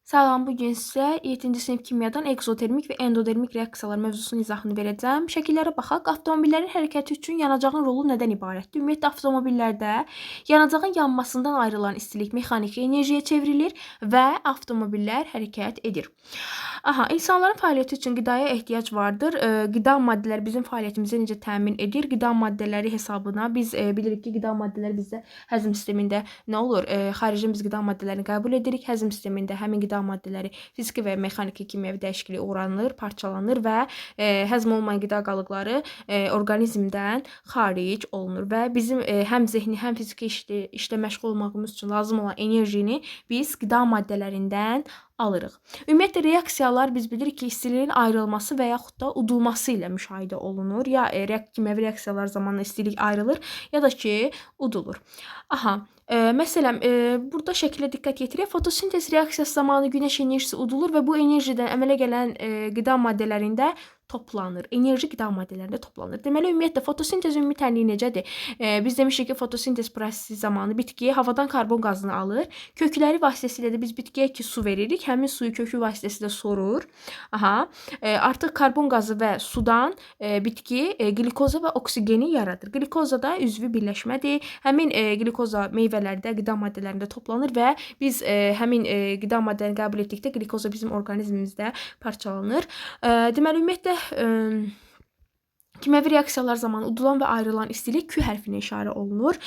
Salam, bu gün sizə 7-ci sinif kimyadan ekzotermik və endotermik reaksiyalar mövzusunun izahını verəcəm. Şəkillərə baxaq. Avtomobillərin hərəkəti üçün yanacağın rolu nədən ibarətdir? Ümumiyyətlə, avtomobillərdə yanacağın yanmasından ayrılan istilik mexaniki enerjiyə çevrilir və avtomobillər hərəkət edir. Aha, insanların fəaliyyəti üçün qidaya ehtiyac vardır. Qida maddələri bizim fəaliyyətimizi necə təmin edir? Qida maddələri hesabına biz bilirik ki, qida maddələri bizdə həzm sistemində nə olur? Xaricdən biz qida maddələrini qəbul edirik. Həzm sistemində həmin qida maddələri fiziki və mexaniki kimyəvi dəyişikliyə uğranır, parçalanır və həzm olmayan qida qalıqları orqanizmdən xaric olunur və bizim həm zehni, həm fiziki işlə məşğul olmağımız üçün lazım olan enerjini biz qida maddələrindən alırıq. Ümumiyyətlə, reaksiyalar biz bilirik ki, istiliyin ayrılması və yaxud da udulması ilə müşahidə olunur. Ya kimyəvi reaksiyalar zamanı istilik ayrılır, ya da ki, udulur. Aha, məsələn, burada şəkilə diqqət yetirək. Fotosintez reaksiyası zamanı günəş enerjisi udulur və bu enerjidən əmələ gələn qida maddələrində toplanır. Enerji qida maddələrində toplanır. Deməli, ümumiyyətlə, fotosintez ümumi tənliyi necədir? Biz demişik ki, fotosintez prosesi zamanı bitki havadan karbon qazını alır. Kökləri vasitəsilə də biz bitkiyə ki su veririk. Həmin suyu kökü vasitəsilə sorur. Aha. Artıq karbon qazı və sudan bitki qlikoza və oksigeni yaradır. Qlikoza da üzvü birləşmədir. Həmin qlikoza meyvələrdə, qida maddələrində toplanır və biz həmin qida maddələrini qəbul etdikdə qlikoza bizim orqanizmimizdə parçalanır. Deməli, ümumiyyətlə, kimyəvi reaksiyalar zamanı udulan və ayrılan istilik Q hərfinə işarə olunur.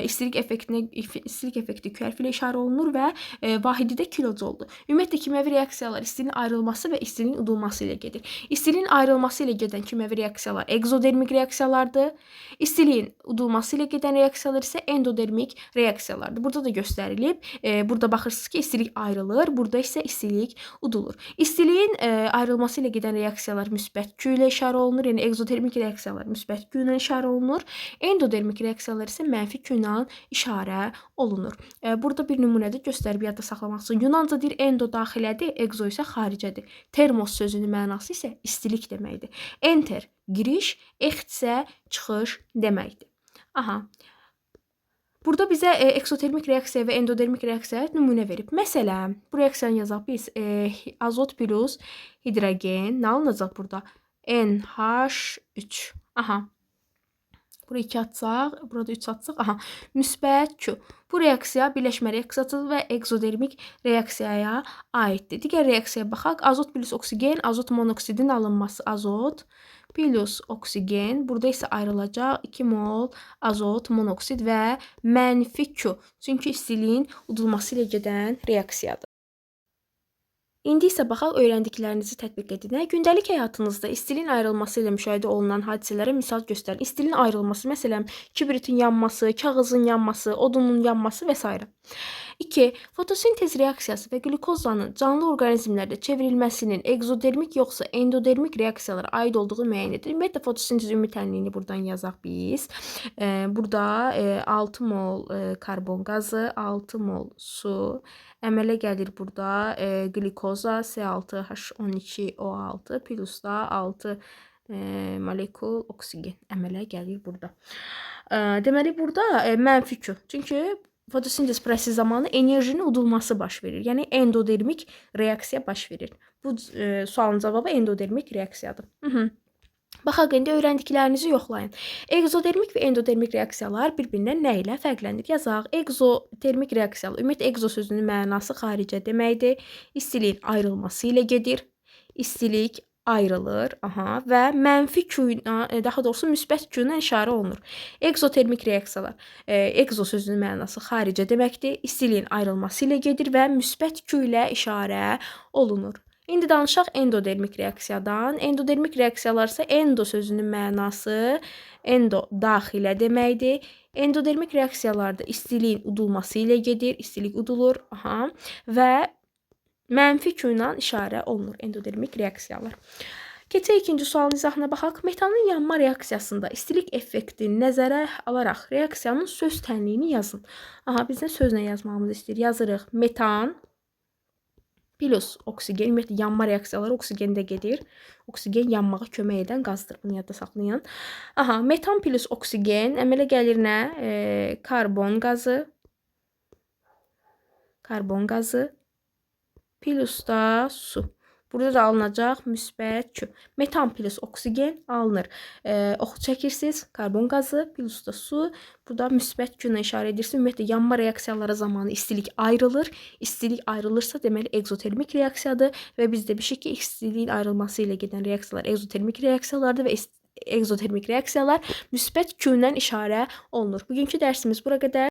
İstilik effekti Q hərfi ilə işarə olunur və vahidi də kilojoldur. Ümumiyyətlə, kimyəvi reaksiyalar istiliyin ayrılması və istiliyin udulması ilə gedir. İstiliyin ayrılması ilə gedən kimyəvi reaksiyalar ekzotermik reaksiyalardır. İstiliyin udulması ilə gedən reaksiyalar isə endotermik reaksiyalardır. Burada da göstərilib. Burada baxırsınız ki, istilik ayrılır, burada isə istilik udulur. İstiliyin ayrılması ilə gedən reaksiyalar müsbət Q ilə işarə olunur, yəni ekzotermik reaksiyalar müsbət Q ilə işarə olunur. Endotermik reaksiyalar isə mənfi Q ilə işarə olunur. Burada bir nümunədə göstərib yadda saxlamaq üçün. Yunanca deyir endo daxilədir, ekzo isə xaricədir. Termos sözünün mənası isə istilik deməkdir. Enter giriş, ext isə çıxış deməkdir. Aha. Burada bizə eksotermik reaksiya və endotermik reaksiyaya nümunə verib. Məsələn, bu reaksiyanı yazaq biz azot plus hidrogen nə alınacaq burada? NH3. Aha. Bura 2 atsaq, burada 3 atsaq. Aha. Müsbət Q. Bu reaksiya birləşmə reaksiyasıdır və ekzotermik reaksiyaya aiddir. Digər reaksiyaya baxaq. Azot plus oksigen, azot monoksidin alınması azot plus oksigen. Burada isə ayrılacaq 2 mol azot monoksid və mənfi Q. Çünki istiliyin udulması ilə gedən reaksiyadır. İndi isə baxaq öyrəndiklərinizi tətbiq edin. Gündəlik həyatınızda istiliyin ayrılması ilə müşahidə olunan hadisələrə misal göstərin. İstiliyin ayrılması, məsələn, kibritin yanması, kağızın yanması, odunun yanması və s. 2. Fotosintez reaksiyası və qlükozanın canlı orqanizmlərdə çevrilməsinin ekzotermik yoxsa endotermik reaksiyalara aid olduğu müəyyən edilir. Ümumiyyətlə, fotosintez ümumi tənliyini buradan yazaq biz. Burada 6 mol karbon qazı, 6 mol su əmələ gəlir burada qlikoza C6H12O6 plus da 6 molekul oksigen əmələ gəlir burada. Deməli, burada mənfi Q. Çünki fotosintez prosesi zamanı enerjinin udulması baş verir. Yəni endotermik reaksiya baş verir. Bu sualın cavabı endotermik reaksiyadır. Baxaq, indi öyrəndiklərinizi yoxlayın. Ekzotermik və endotermik reaksiyalar bir-birindən nə ilə fərqlənir? Yazaq. Ekzotermik reaksiyalar. Ümumiyyətlə, ekzo sözünün mənası xaricə deməkdir. İstiliyin ayrılması ilə gedir. İstilik ayrılır, aha, və mənfi Q ilə, daha doğrusu müsbət Q ilə işarə olunur. Ekzotermik reaksiyalar. Ekzo sözünün mənası xaricə deməkdir. İstiliyin ayrılması ilə gedir və müsbət Q ilə işarə olunur. İndi danışaq endotermik reaksiyadan. Endotermik reaksiyalar isə endo sözünün mənası endo daxilə deməkdir. Endotermik reaksiyalarda istiliyin udulması ilə gedir. İstilik udulur, aha, və mənfi Q ilə işarə olunur endotermik reaksiyalar. Keçək ikinci sualın izahına baxaq. Metanın yanma reaksiyasında istilik effektini nəzərə alaraq reaksiyanın söz tənliyini yazın. Aha, bizdən sözlə yazmağımızı istəyir. Yazırıq. Metan plus oksigen. Ümumiyyətlə, yanma reaksiyaları oksigendə gedir. Oksigen yanmağa kömək edən qazdır. Bunu yadda saxlayın. Aha, metan plus oksigen əmələ gəlir nə? Karbon qazı. Karbon qazı. Plus da su. Burada da alınacaq müsbət Q. Metan plus oksigen alınır. Oxu çəkirsiniz, karbon qazı plus da su. Burada müsbət Q-la işarə edirsiniz. Ümumiyyətlə yanma reaksiyaları zamanı istilik ayrılır. İstilik ayrılırsa, deməli ekzotermik reaksiyadır və biz demişik ki, istiliyin ayrılması ilə gedən reaksiyalar ekzotermik reaksiyalardır və ekzotermik reaksiyalar müsbət Q-lə işarə olunur. Bugünkü dərsimiz bura qədər.